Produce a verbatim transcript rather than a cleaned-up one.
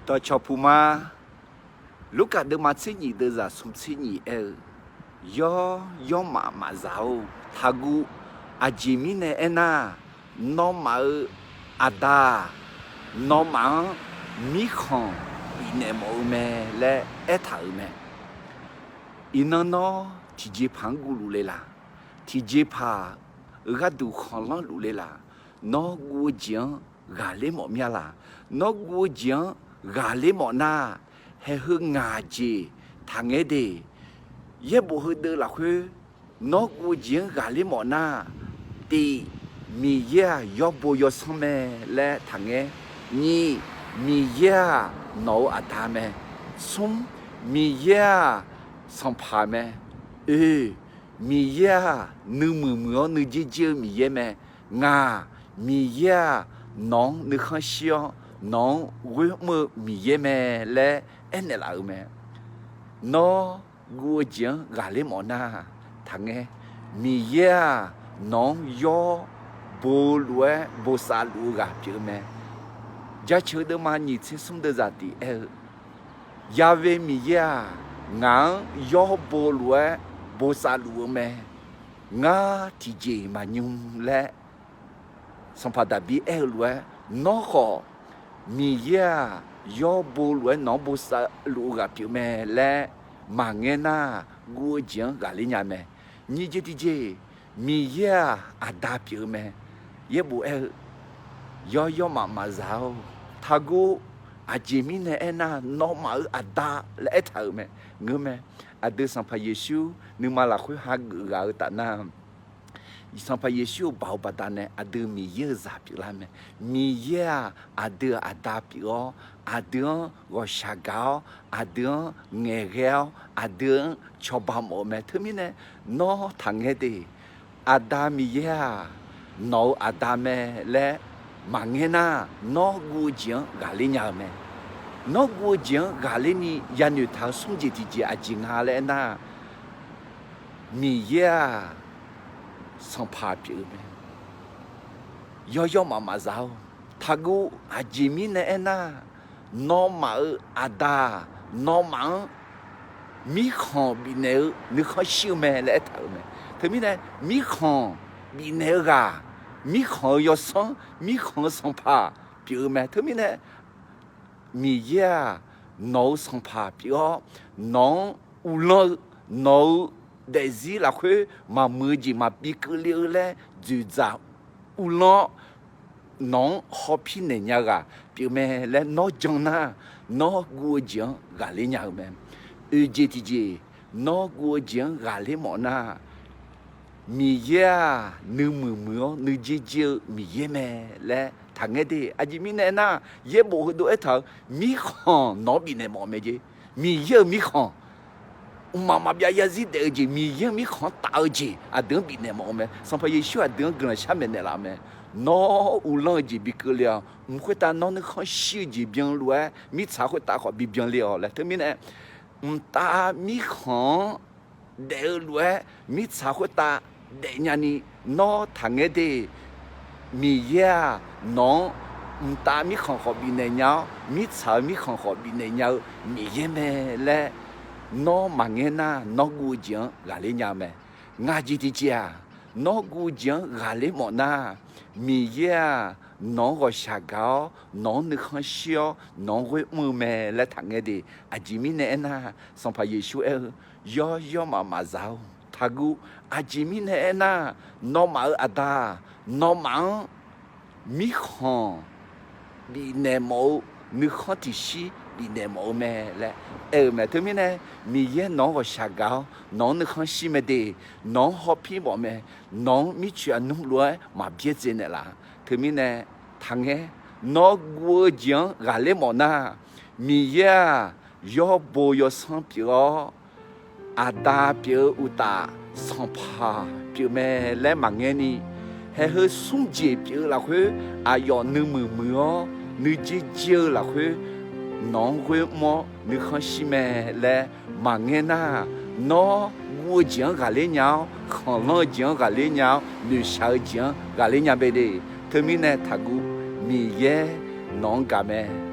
Dawqcawq puq ma. Lurkaf deuvma tser nyif deuvzaq smq tser nyif aer-eu, Yawr, yawrmaf mafzaq-or, taqguv. Aqjeq mirnae aernar, nawmaf-euq Aqda-aq, nawmaf-anr mirkhanq bifnaeq mawf-eu mae laer aertaq-euq mae. Iqnan nawr tiqjeqpaq-anr guvluf le laq? Tiqjeqpaq-euq gharduq khanqlanr luf le laq? Nawr guv-eu jeq-anr ghaqler mawf mir-a laq? Nawr guv-eu jeq-anr ghaqler mawf nar, haeq heu ngaq jeq taqngaer de. Yaerbof heudeuv lafkhoer nawr guv-eu jeq-anr ghaqler mawf nar, tiq, Miqyaer-aq yawbo yawsanr mae laer taqngaer. Nyiq, Miqyaer-aq nawq-eu Aqda mae. Smr, Miqyaer-aq sanqpaq mae. Oeq, Miqyaer-aq nuimuiq muiq-awr nuijer jer-eu Miqyaer mae. Ngaq, Miqyaer-aq nawq-anr nuikhanr shir-awr nawq-anr ghoermr-eu Miqyaer mae laer aernaeq laf-euq mae. Nawr guv-eu jeq-anr ghaqler mawf nar taqngaer. Miqyaer-aq nawq-anr yawr bo lof-aer bosav luf-eu ghaq pyeuf-eu mae. Jaceuq deuvma nyiq tser smr deuvzaq tiq aer-eu, Ya'we Miqyaer-aq ngaq-anr yawr bo lof-aer bosav luf-eu mae. Ngar tiqjeq maqnymr laer Sanqpaq Daqbir aer-eu lof-aer, nawr khawf Miqyaer-aq yawr bo lof-aer nawq-anr bosav luf-eu ghaq pyeuf mae laer maqngaer nar, guv-eu jeq-anr ghaqler nya mae. Nyiq jeq tiqjeq, Miqyaer-aq Aqda pyeuf-eu mae. Yaerbof aer-eu, Yawr, yawrmaf mafzaq-or, taqguv. Aqjeq mirnae aernar, nawmaf-euq Aqda laer aertaq-euq mae. Ngeur mae. Aqdui Sanqpaq Yeqsur nuima lafkhoer hageuf ghaq-eu taf nar, Sanqpaq Yeqsur-euq baoq baqdanae aqdui Miqyaer-euq zaq pyeuflar mae. Miqyaer-aq aqdui-euq Aqda pyeuf-awr, aqdui-anr ghawqshaq gaq-awr, aqdui-anr ngaeqghae-awr, aqdui-anr cawba mawf-eu mae. Teumirnae nawr taqngaer de. Aqda Miqyaer-aq nawq-euq Aqda mae laer maqngaer nar, nawr guv-eu jeq-anr ghaqler nya-eu mae. Nawr guv-eu jeq-anr ghaqler ni yanoeq taq-eu smr jeq tiqjeq aqjeq nga laer aernar, Miqyaer-aq sanqpaq pyeuf-eu mae. Yawr, yawrmaf mafzaq-or, taqguv. Aqjeq mirnae aernar, nawmaf-euq Aqda-aq nawmaf-anr mirkhanq bifnaeq-eu nuikhanr shir-eu mae laer aertaq-euq mae. Teumirnae mirkhanq bifnaeq-eu ghaq, mirkhanq-eu yawsanr, mirkhanq-eu sanqpaq pyeuf-eu mae. Teumirnae Miqyaer-aq nawq-euq sanqpaq pyeuf-awr, nawq-anr uvlanr-eu, nawq-euq daefzir lafkhoer maqmuiq-eu jeq maqbi keuvle-eu laer dzoeqdzaq uvlanr-awr, nawq-anr hawpir naeq nya-eu ghaq pyeuf mae laer nawr jan nar, nawr guv-eu jeq-anr ghaqler nya-eu mae. Oeq jeq tiqjeq, nawr guv-eu jeq-anr ghaqler mawf nar, Miqyaer-aq nuimuiq muiq-awr nuijer jer-eu Miqyaer mae laer taqngaer de. Aqjeq mirnae aernar, yaerbof heudov aertaq-euq mirkhanq nawq-anr bifnaeq mawf-eu mae jeq. Miqyaer-euq mirkhanq, mqmaq maqbyav yarzir daef-eu jeq, Miqyaer-euq mirkhanq-anr taf-eu jeq aqdui-anr bifnaeq mawf-eu mae. Sanqpaq Yeqsur aqdui-anr guiqlanq sharmaeq naeqlaf-eu mae. Nawr uvlanr-eu jeq bi keuvle-awq. Mq khoertav nawr nuikhanr shir-eu jeq byanluf-aer mirtsaq khoertav khawf bi byanle-awq laer. Teumirnae mqtav mirkhanq-anr daef-eu lof-aer mirtsaq khoertav daefnya ni nawr taqngaer de. Miqyaer-aq nawq-anr mqtav mirkhanq khawf bifnaeq nya-awr, mirtsaq-euq mirkhanq khawf bifnaeq nya-eu Miqyaer mae laer nawr maqngaer nar, nawr guv-eu jeq-anr ghaqler nya-eu mae. Ngaq jeq tiqjeq-aq, nawr guv-eu jeq-anr ghaqler mawf nar, Miqyaer-aq nawq-anr ghawqshaq gaq-awr, nawq-anr nuikhanr shir-awr, nawq-anr ghoer mr-eu mae laer taqngaer de. Aqjeq mirnae aernar, Sanqpaq Yeqsur aer-eu, Yawr, yawrmaf mafzaq-or, taqguv. Aqjeq mirnae aernar, nawmaf-euq Aqda-aq nawmaf-anr mirkhanq bifnaeq mawf-eu, nuikhanr tiqshir bifnaeq mawf-eu mae laer aer-eu mae. Teumirnae Miqyaer nawq-anr ghawqshaq gaq-awr, nawq-anr nuikhanr shir mae de. Nawq-anr hawpir mawf mae. Nawq-anr mircoeq aqnmr lof-aer maqbyaerdzae naeqlaf. Teumirnae taqngaer, nawr guv-eu jeq-anr ghaqler mawf nar, Miqyaer-aq yawrbo yawsanr pyeuf-awr, Aqda pyeuf-eu uqtaf, sanqpaq pyeuf mae laer maqngaer ni, haeq heu smr jeq pyeuf-eu lafkhoer aqyawf nuimuiq muiq-awr nuijer jer-eu lafkhoer nawq-anr ghoer mr-awr nuikhanr shir mae laer maqngaer nar, nawr guv-eu jeq-anr ghaqler nya-awr, khanqlanr-eu jeq-anr ghaqler nya-awr, noeqshaq-eu jeq-anr ghaqler nya bae de. Teumirnae taqguv. Miqyaer nawq-anr gaq mae.